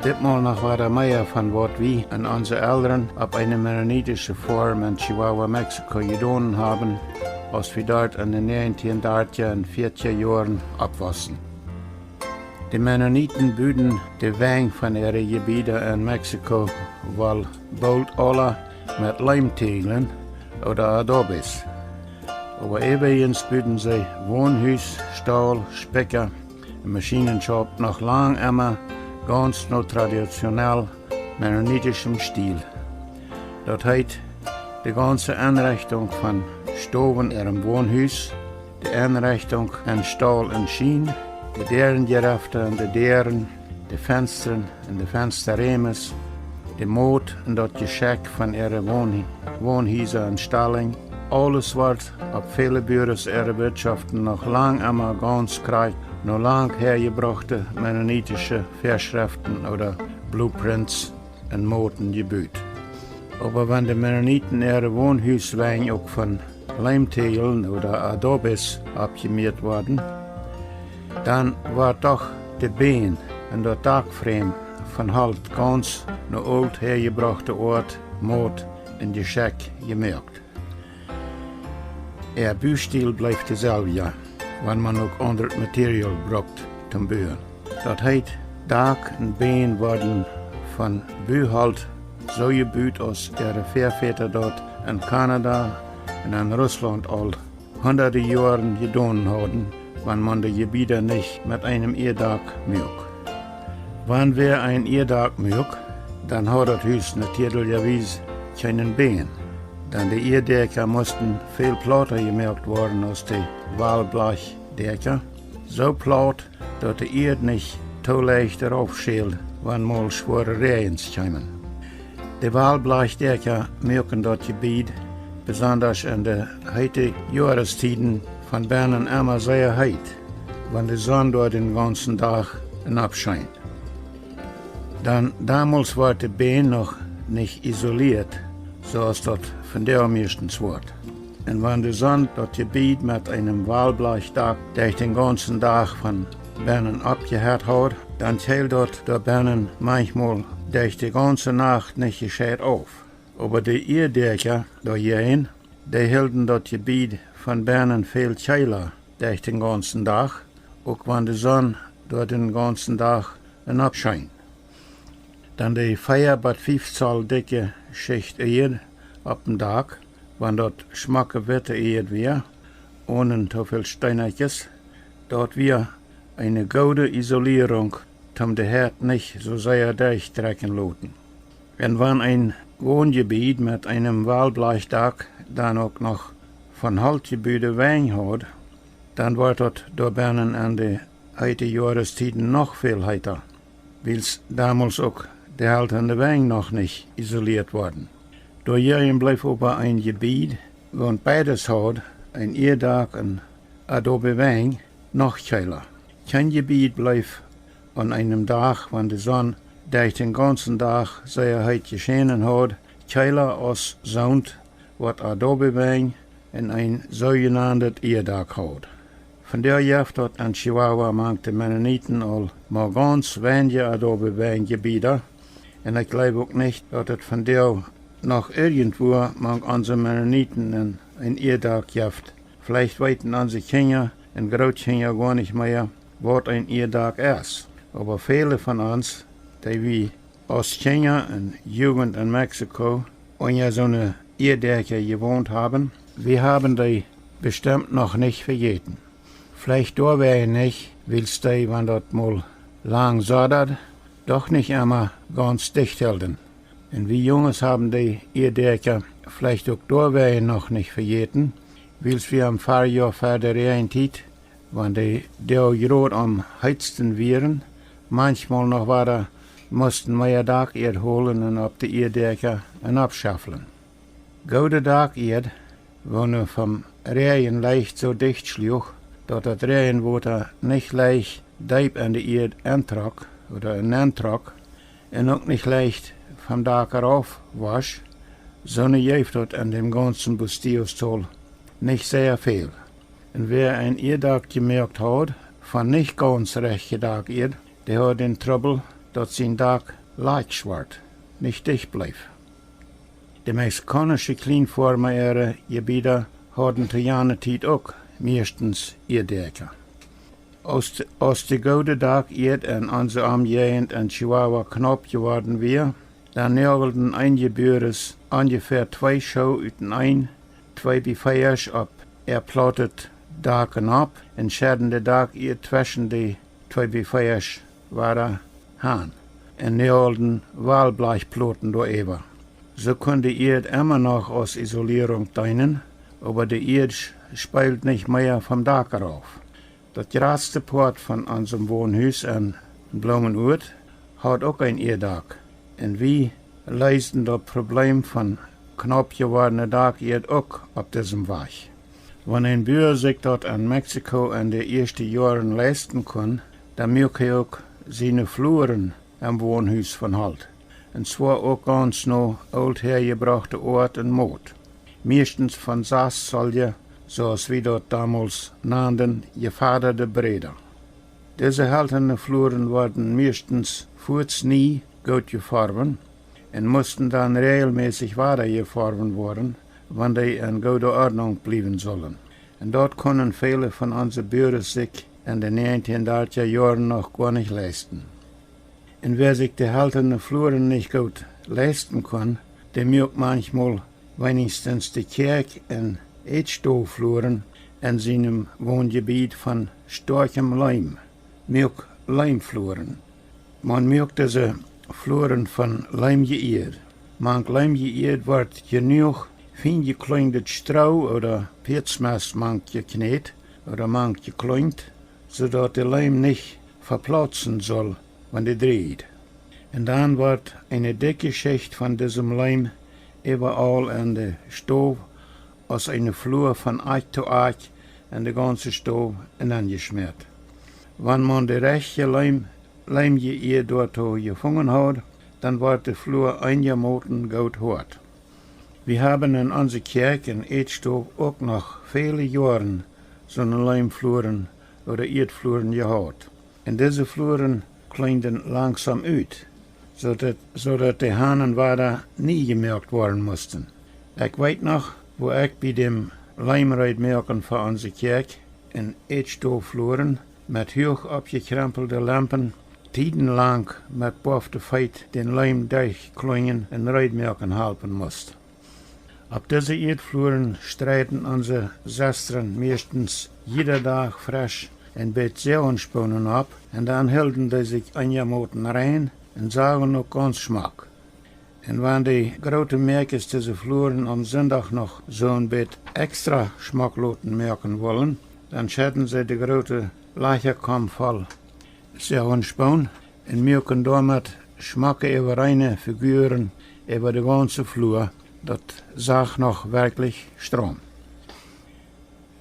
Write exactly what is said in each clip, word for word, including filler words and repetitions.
Ditmol noch wada mea von waut wie un onse Elren opp eene mennonitische Farm en Chihuahua, Mexiko jedonen haben, aus wie doa en de näajentieen dartja un fiatja Joaren oppwossen. De Mennoniten buden de Wenj von äare Jebieda en Mexiko woll boolt aula met Leemtegeln ooda Adobes. Oba äwajens buden see Wonhus, Staul, Spikja un Maschienenschaup noch lang emma gaunz no traditionell mennonitischem Stiel. Daut heet, de gaunze Enrechtunk von Stowen en äarem Wonhus, de Enrechtunk en Staul un Schien, de Däarenjerefta un de Däaren, de Fenstren un de Fenstarämes, de Mot un daut Jeschekj von äare Won-, Wonhiesa un Stallinj, aules wort opp väle Buares äare Wirtschoften noch lang emma gaunz krakjt no lang häajebrochte mennonitische Väaschreften ooda blueprints un Moten jebut. Oba wan de Mennoniten äare Wonhuswenj uk von Leemtegeln ooda Adobes oppjemieet worden, dan wort doch de Bän un daut Dakframe von Holt gaunz no oolt häajebrochte Oat, Mot un Jeschekj jemoakt. Äa Bustiel bleef deselwja, wan maun uk aundret Material brukt toom Buen. Daut heet, Dak un Bän worden von Buholt soo jebut aus äare Väavodasch daut en Kanada un en Russlaunt aul hundade Joaren jedonen hauden, wan maun de Jebieda nich met eenem Ieeddak muak. Wan wäa een Ieeddak muak, dan haud daut Hus natieedlichawies kjeene Bän. Dan de Ieeddäakja musten väl plauta jemoakt woaren aus de Walblechdäakja, soo plaut, daut de Ieed nich too leicht rauf schäld, wan mol schwoare Räajens kjeemen. De Walblechdäakja muaken daut Jebied, besondasch en de heete Joarestieden, von bennen emma sea heet, wan de Sonn doa dän gaunzen Dach en oppschiend. Dan domols wort de Bän noch nich isolieet, soo aus daut vondoag mieeschtens woat. Un wan de Sonn daut Jebied met eenem Walblechdach derch dän gaunzen Dach von bennen oppjehett haud, dan kjeeld daut doa bennen manchmol derch de gaunze Nacht nich jescheit auf. Oba de Ieeddäakja doajäajen, dee hilden daut Jebied von bennen väl kjeela derch dän gaunzen Dach, uk wan de Sonn doa dän gaunzen Dach en oppschiend. Dan de vea bat fief Zoll dikje Schicht Ieed opp däm Dak, wan daut schmocke witte Ieed wia, onen too väl Steenakjes, daut wia eene goode Isolierunk, toom de Hett nich soo sea derchtrakjen loten. Un wan een Wonjebied met eenem Walblechdach dan uk noch von Holtjebude Wenj haud, dan wort daut doa bennen en de heete Joarestieden noch väl heeta, wiels domols uk de Holt un de Wenj noch nich isolieet worden. Doajäajen bleef oba een Jebied, waut beides haud, een Ieeddak un Adobe Wenj, noch kjeela. Kjeen Jebied bleef aun eenem Dach, wan de Sonn derch dän gaunzen Dach sea heet jeschenen haud, kjeela aus soont, waut Adobe Wenj un een soojenantet Ieeddak haud. Vondoag jeft daut en Chihuahua mank de Mennoniten aul mau gaunz weinje Adobe Wenjjebieda, un ekj jleew uk nich, daut et vondoag noch irjentwua mank onse Mennoniten een, een Ieeddak jeft. Veleicht weeten onse Kjinja un Grootkjinja goanich mea, waut een Ieeddak es. Oba väle von ons, dee wie aus Kjinja un Jugent en Mexiko unja soone Ieeddäakja jewont haben, wie haben dee bestemt noch nich vejäten. Veleicht doawäajen nich, wiels dee, wan daut mol lang sodad, doch nich emma gaunz dicht hilden. Un wie Junges haben dee Ieeddäakja veleicht uk doawäajen noch nich vejäten, wiels wie em Farjoa ver de Räajentiet, wan de Doag jrod aum heetsten wieren, manchmol noch wada musten mea Dakieed holen un opp de Ieeddäakja en oppschauflen. Goode Dakieed, woone vom Räajen leicht soo dicht schluach, daut daut Räajenwota nich leicht deep en de Ieed entrock ooda enentrock, un uk nich leicht vom Dak rauf wosch, soone jeef daut en däm gaunzen Bustillos-Tol nich sea väl. Un wäa een Ieeddak jemoakt haud, von nich gaunz rajchte Dakieed, dee haud dän Trubbel, daut sien Dak lajch wort, nich dicht bleef. De mexikaunische Kjlienfoarma äare Jebieda hauden to jane Tiet uk mieeschtens Ieeddäakja. Aus, aus de goode Dakieed en onse Omjäajent en Chihuahua knaup jeworden wia, dan noagelden eenje Buasch onjefäa twee Schoo uteneen, twee bie veasch opp äa plautet Dak nopp un schedden de Dakieed tweschen de twee bie veasch wada han un noagelden Walblajchploten doaräwa. Soo kunn de Ieed emma noch aus Isolierunk deenen, oba de Ieed sch-, speeld nich mea vom Dak rauf. Daut jratste Poat von onsem Wonhus en Bloomenuat haud uk een Ieeddak, un wie leesden daut Probleem von knaup jewordne Dakieed uk opp disem Wajch. Wan een Bua sikj daut en Mexiko en de ieeschte Joaren leisten kunn, dan muak hee uk siene Fluaren em Wonhus von Holt, un zwoa uk gaunz no oolt häajebrochte Oat un Mot, mieeschtens von sas Zolje, soo aus wie daut domols nanden, jefadade Bräda. Dise heltane Fluaren worden mieeschtens fuaz nie goot jeforwen un musten dan räajelmässich wada jeforwen woaren, wan dee en goode Ordnunk bliewen sullen. Un daut kunnen väle von onse Buasch sikj en de näajentieen dartja Joaren noch goa nich leisten. Un wäa sikj de heltane Fluaren nich goot leisten kunn, dee muak manchmol weenichstens de Kjäakj- un Ätstoffluaren en sienem Wonjebiet von stoakjem Leem, muak Leemfluaren. Maun muak dise Fluaren von Leemjeieed. Mank Leemjeieed wort jenuach fien jekleunjdet Stroo ooda Pieedsmest mank jekjnät ooda mank jekleunjt, soo daut de Leem nich veplautzen sull, wan dee dreid. Un dan wort eene dikje Schicht von disem Leem äwaraul en de Stow aus eene Flua von Akj to Akj en de gaunze Stow nenjeschmäat. Wan maun de rajchte Leem-, Leemjeieed doatoo jefungen haud, dan wort de Flua eenjamoten goot hoat. Wie haben en onse Kjäakj un Ätstow uk noch väle Joaren soone Leemfluaren ooda Ieedfluaren jehaut. Un dise Fluaren kleenden langsom ut, soo daut, soo daut de Hanen wada nie jemoakt woaren musten. Ekj weet noch, woo ekj bie däm Leemreedmoaken fa onse Kjäakj un Ätstoffluaren met huach oppjekrempelde Lempen tiedenlang met boafte Feet dän Leem derchkjleenen un reedmoaken halpen must. Opp dise Ieedfluaren streiden onse Sestren mieeschtens jieda Dach fresch een bät Säajespoonen opp, un dan hilden dee sikj eenjamoten rein un sagen uk gaunz schmock. Un wan de groote Mäakjes dise Fluaren aum Sindach noch soon bät extra schmock loten moaken wullen, dan schedden see de groote Lajchakaum voll Säajespoonen un muaken doamet schmocke äwareene Figuaren äwa de gaunze Flua. Daut sach noch werkjlich straum.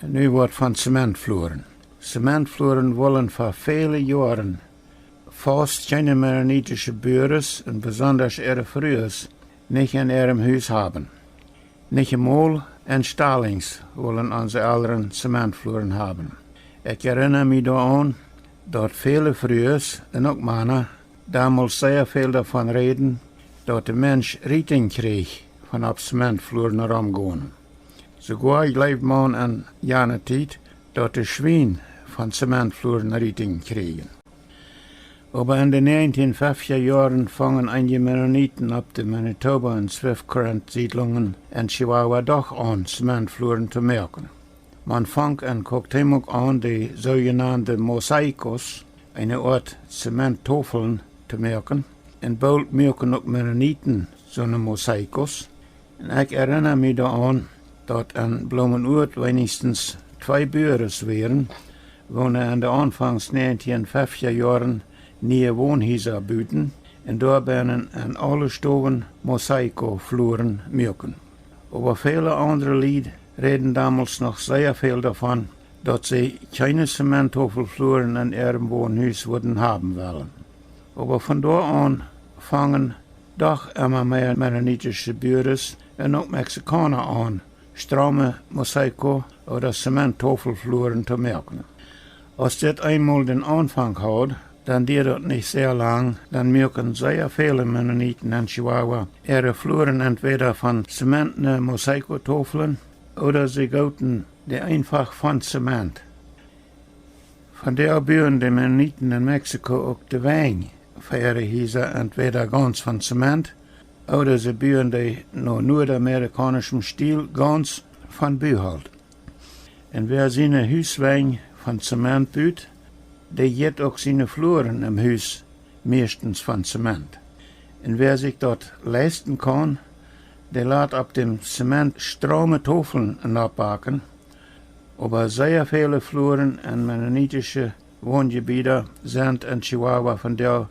Nu waut von Zementfluaren. Zementfluaren wullen fa väle Joaren faust kjeene mennonitische Buasch un besondasch äare Frues nich en äarem Hus haben. Nich emol en Stallings wullen onse Elren Zementfluaren haben. Ekj erinna mie doaraun, daut väle Frues un uk Mana domols sea väl doavon räden, daut de Mensch Rietinj kjrieech von opp Zementfluaren romgonen. Soogoa jleewd maun en jane Tiet, daut de Schwien von Zementfluaren Rietinj kjrieejen. Oba en de näajentieen feftja Joaren fungen eenje Mennoniten opp de Manitoba un Swift Current Siedlungen en Chihuahua doch aun, Zementfluaren to moaken. Maun funk en Cuauhtémoc aun, de soojenande mosaicos, eene Oat Zementtofeln, to moaken, un boolt muaken uk Mennoniten soone mosaicos. Un ekj erinna mie doaraun, daut en Bloomenuat weinichstens twee Buasch wieren, woone en de aunfangs näajentieen feftja Joaren niee Wonhiesa buden un doabennen en aule Stowen Mosaicofluaren muaken. Oba väle aundre Lied räden domols noch sea väl doavon, daut see kjeene Zementtofelfluaren en äarem Wonhus wudden haben wellen. Oba von doa aun fungen doch emma mea mennonitische Buasch un uk Mexikauna aun, straume Mosaico ooda Zementtofelfluaren to moaken. Aus dit eemol dän Aunfank haud, dan dieed daut nich sea lang, dan muaken sea väle Mennoniten en Chihuahua äare Fluaren entwäda von Zement ne Mosaikotoflen, ooda see gooten dee eenfach von Zement. Von doa buen de Mennoniten en Mexiko uk de Wenj fa äare Hiesa entwäda gaunz von Zement, ooda see buen dee no nuadamerikaunischem Stiel gaunz von Buholt. Un wäa siene Huswenj von Zement but, dee jeit uk siene Fluaren em Hus mieeschtens von Zement. Un wäa sikj daut leisten kaun, dee lat opp däm Zement straume Tofeln noppbaken, oba sea väle Fluaren en mennonitische Wonjebieda sent en Chihuahua von doa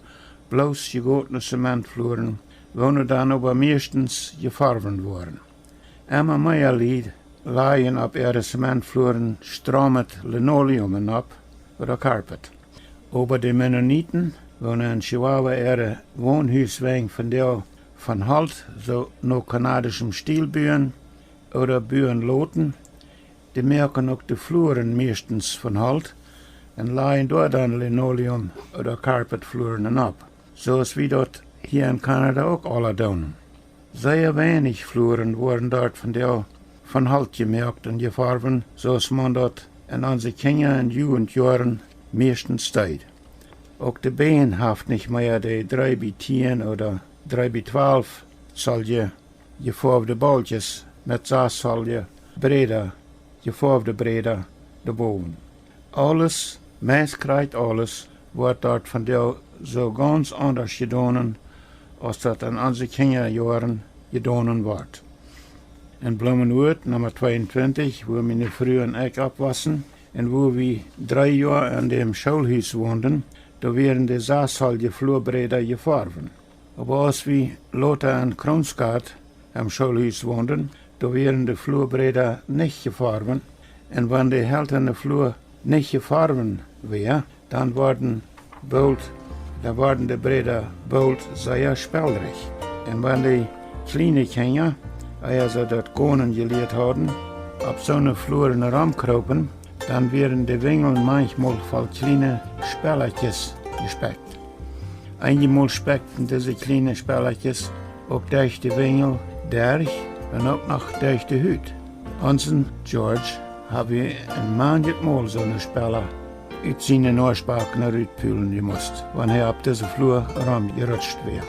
bloos jegotne Zementfluaren, woone dan oba mieeschtens jeforwen woaren. Emma mea Lied lajen opp äare Zementfluaren straumet Linoleum nopp ooda Carpet. Oba de Mennoniten, woone en Chihuahua äare Wonhuswenj von doa von Holt, soo no kanadischem Stiel buen ooda buen loten, dee moaken uk de Fluaren mieeschtens von Holt un lajen doa dan Linoleum ooda Carpetfluaren opp, soo aus wie daut hia en Kanada uk aula doonen. Sea weinich Fluaren woaren doa von doa von Holt jemoakt un jeforwen, soo aus maun daut en onse Kjinja- un Jugendjoaren mieeschtens deed. Uk de Bän haft nich mea de dree bie tieen ooda dree bie twalf Zoll jefoawde Balkjes met sas Zoll Bräda, jefoawde Bräda doabowen. Aules, meist krakjt aules, woat doa von doa soo gaunz aundasch jedonen, aus daut en onse Kjinjajoaren jedonen wort. En Blumenort, Numma tweeuntwintich, wua miene Fru un ekj oppwossen, un wua wie dree Joa en däm Schoolhus wonden, doa wieren de sas Zoll Fluabräda jefoawen. Oba aus wie lota en Kronsgart em Schoolhus wonden, doa wieren de Fluabräda nich jefoawen, un wan de heltane Flua nich jefoawen wia, dan worden boolt, dan worden de Bräda boolt sea speldrich. Un wan de kjliene Kjinja, ea see daut Gonen jelieet hauden, opp soone Fluaren romkropen, dan wieren de Winjeln manchmol voll kjliene Spelakjes jespekjt. Eenjemol spekjten dise kjliene Spelakjes uk derch de Winjel derch un uk noch derch de Hut. Onsen George hab wie een manjet Mol soone Spela ut siene Noasbaken rutpulen jemust, wan hee opp dise Flua romjerutscht wia.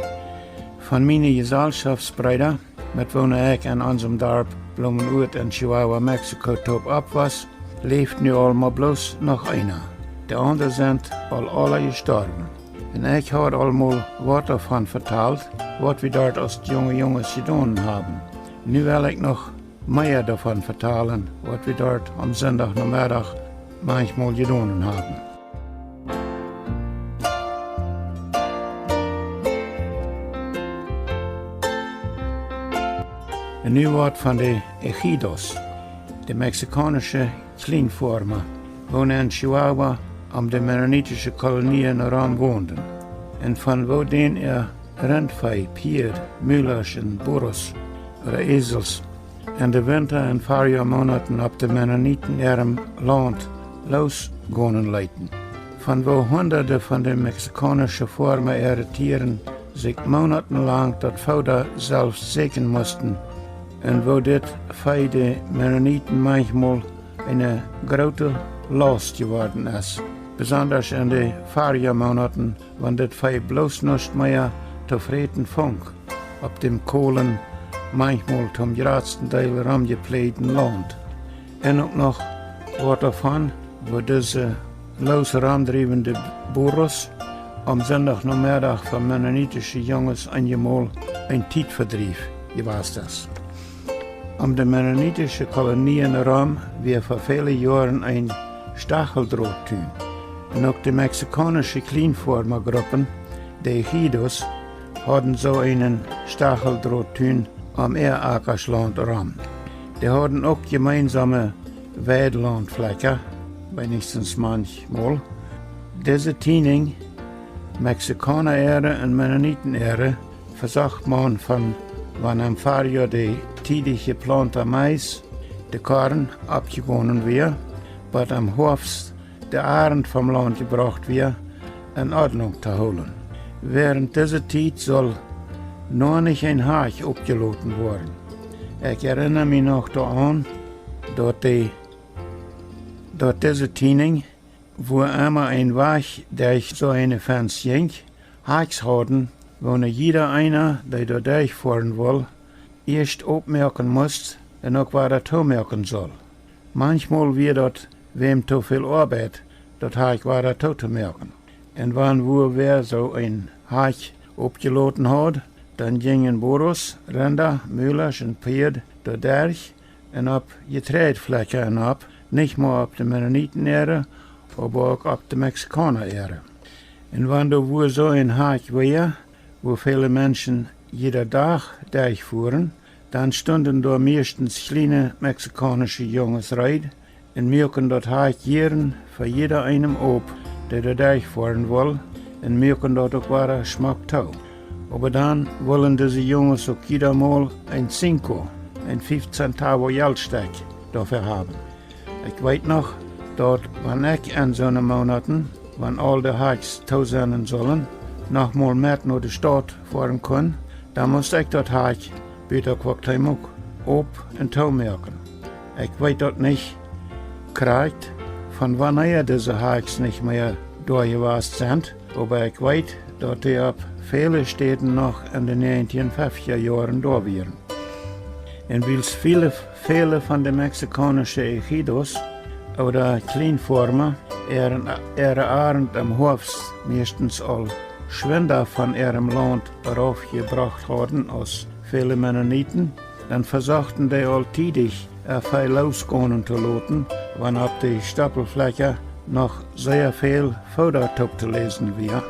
Von miene Jesalschoftsbreeda, met woone ekj en onsem Darp Blumenort en Chihuahua, Mexiko, toop oppwoss, läft nu aul mau bloos noch eena. De aundre sent aul aula jestorwen. Un ekj haud aul mol waut doavon vetalt, waut wie doa aus junge Junges jedonen haben. Nu well ekj noch mea doavon vetalen, waut wie doa aum Sindach Nomeddach manchmol jedonen haben. Un nu waut von de Ejidos, de mexikaunische Kjlienfoarma, woone en Chihuahua om de mennonitische Kolonien rom wonden, un von woo dän äa Rintvee, Pieed, Mulasch un Burros ooda Esels en de Winta- un Farjoamonaten opp de Mennoniten äarem Launt loosgonen leeten. Von woo hundade von de mexikaunische Foarma äare Tieren sikj monatenlang daut Fooda selfst säkjen musten, un woo dit Vee de Mennoniten manchmol eene groote Laust jeworden es, besondasch en de Farjoamonaten, wan dit Vee bloos nuscht mea to fräten funk opp däm kolen, manchmol toom jratsten Deel romjepläajden Launt. Un uk noch waut doavon, woo dise loos romdriewende Burros aum Sindach Nomeddach fa mennonitische Junges eenjemol een Tietvedriew jewast es. Om de mennonitische Kolonien rom wia ver väle Joaren een Stacheldrottun. Un uk de mexikaunische Kjlienfoarmagruppen, de Ejidos, hauden soo eenen Stacheldrottun om äa Akaschlaunt rom. Dee hauden uk jemeensome Weidlauntflakja, weinichstens manchmol. Dise Tieninj, Mexikauna äare un Mennoniten äare, vesocht maun von wan em Farjoa de tiedich jeplaunta Mais, de Korn, oppjegonen wia, bat em Hoafst de Arnt vom Launt jebrocht wia, en Ordnunk to hoolen. Wäarent dise Tiet sull noch nich een Hakj oppjeloten woaren. Ekj erinna mie noch doaraun, daut de, daut dise Tieninj, wua emma een Wajch derch soo eene Fenz jinkj, Hakjs hauden, wua jieda eena, dee doa derchfoaren wull, ieescht oppmoaken must un uk wada toomoaken sull. Manchmol wia daut wäm too väl Oabeit, daut Hakj wada tootomoaken. Un wan wua wäa soo een Hakj oppjeloten haud, dan jinjen Burros, Rinda, Mulasch un Pieed doa derch un opp Jetreidflakja un opp, nich mau opp de Mennoniten äare, oba uk opp de Mexikauna äare. Un wan doa wua soo een Hakj wia, wua väle Menschen jieda Dach derchfuaren, dan stunden doa mieeschtens kjliene mexikaunische Junges reed un muaken daut Hakj jieren fa jieda eenem op, dee doa derchfoaren wull, un muaken daut uk wada schmock too. Oba dan wullen dise Junges uk jieda Mol een cinco, een fief centavo Jeltstekj, doafäa haben. Ekj weet noch, daut wan ekj en soone Moonaten, wan aul de Hakjs too sennen sullen, noch mol met no de Staut foaren kunn, dan must ekj daut Hakj buta Cuauhtémoc op un toomoaken. Ekj weet daut nich krakjt, von wanea dise Hakjs nich mea doa jewast sent, oba ekj weet, daut dee opp väle Städen noch en de näajentieen feftja Joaren doa wieren. Un wiels väle, väle von de mexikaunische ejidos ooda Kjlienfoarma äare, äare Arnt em Hoafst mieeschtens aul schwinda von äarem Launt raufjebrocht hauden aus väle Mennoniten, dan vesochten dee aul tiedich, äa Vee loosgonen to loten, wan opp de Stoppelflakja noch sea väl Fooda toop to läsen wia.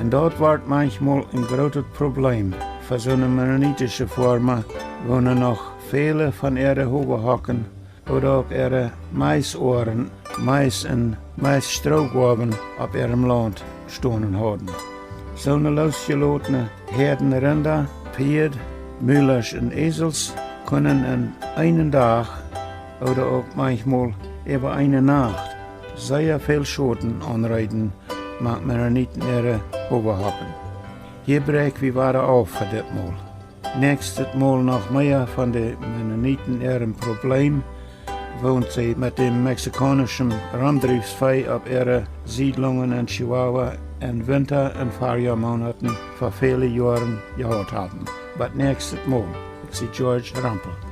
Un daut wort manchmol een grootet Probleem fa soone mennonitische Foarma, wua noch väle von äare Howahocken ooda uk äare Maisoaren, Mais un Maisstroogoawen opp äarem Launt stonen hauden. Soone loosjelotne Häaden Rinda, Pieed, Mulasch un Esels kunnen en eenen Dach ooda uk manchmol äwa eene Nacht sea väl Schoden aunrichten mank Mennoniten äare Howahocken. Hia bräakj wie wada auf fa dit Mol. Näakjstet Mol noch mea von de Mennoniten äarem Probleem, waut see met däm mexikaunischen Romdriefsvee opp äare Siedlungen en Chihuahua en Winta- un Farjoamoonaten fa väle Joaren jehaut haben. Bot näakjstet Mol, ekj sie George Rempel.